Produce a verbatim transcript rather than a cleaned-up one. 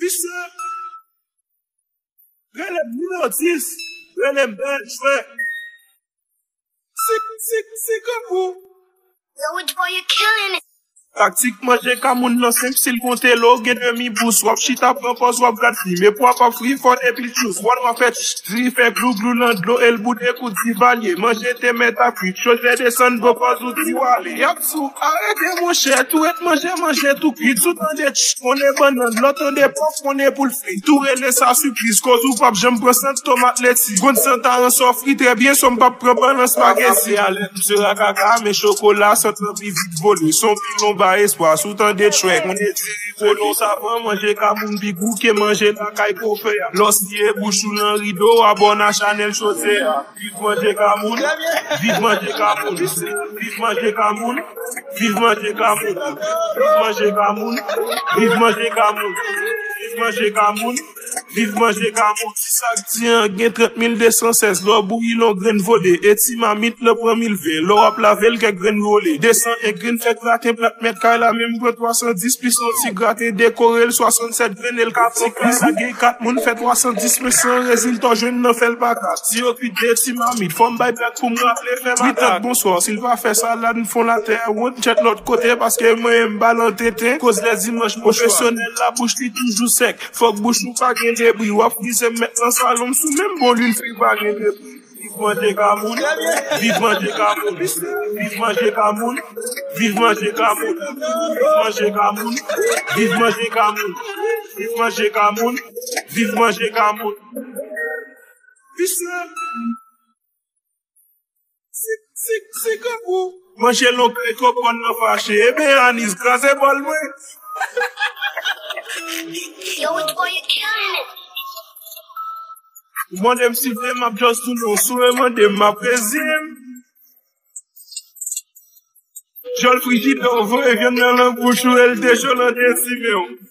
Visye. Rele m nimewo dis. Rele m bèl jwè. Sik, sik, sik an pou. Yo, which boy you killing it? Taktik manje kamoun nan senp, si l konte lo, gen demi bous. W ap chita pran pòz, w ap gad fim. E pwa p ap fri fò depi l jous. W ap fè tch, diri fè glouglou nan dlo, e l boude kou divalye. Manje te mèt ap kwit, choze desann gwo pòz ou di w ale. Y ap sou, arete monchè, tou ret manje, manje tou kwit. Sou tande tch, konnen bannann, lò tande pòf, konnen pou l frit. Tou rele sa sipriz, koz ou p ap janm pran sant tomat leti. Konn sant a ansò fri, trè byen, sò m p ap pran bannann spageti. Alè, m se rakaka, men chokola, sant lan pi vit vole. Son pilon ba espwa, sou tande tchwèk. Konnen diri kolon savan, manje kamoun pi gou ke manje lakay kofe a. Lò siye bouch ou nan rido, abòne a chanèl chodyè a. Viv manje kamoun, viv manje kamoun, viv manje kamoun, viv manje kamoun, viv manje kamoun, viv manje kamoun, viv manje kamoun, viv manje kamoun. Ti sak di an gen trant mil de san sèz, lò bouyi l on grenn vole, e ti mamit lan pran mil ven, lò w ap lave l kèk grenn wole. De san en grenn fè graten plat mèt kay la, menm pran twa san dis plis on ti graten dekore l, swasannsèt grenn e l ka pran kay la, gen kat moun fè twa san dis men san rezilta w jwenn nan fè l pa kat. Si yo kwit de ti mamit, fò m bay blag pou m raple fè matak. Wi tank bonswa, si l pa fè sa la n fon latè wont tchèt lòt kote, paske mwen m bal an tenten, koz lè dimanch pwofesyonèl la bouch li toujou sèk. Fòk bouch ou pa gen debri, w ap frize m mèt nan salon m sou menm bon lwil fri pa gen debri. Viv manje kamoun, viv manje kamoun, viv manje kamoun, viv manje kamoun, viv manje kamoun, viv manje kamoun, viv manje kamoun, viv manje kamoun. Visye. Sik, sik, sik an pou. Manje lon kay kòkòn nan fache. Eben Anis, kraze bòl mwen. Yo, which boy you killing it? Ou mande m si vle m ap just tounen w sou e mande m m ap reziye m. Jòl frijidè w voye vyann nan nan bouch ou e l dejo nan desimen w.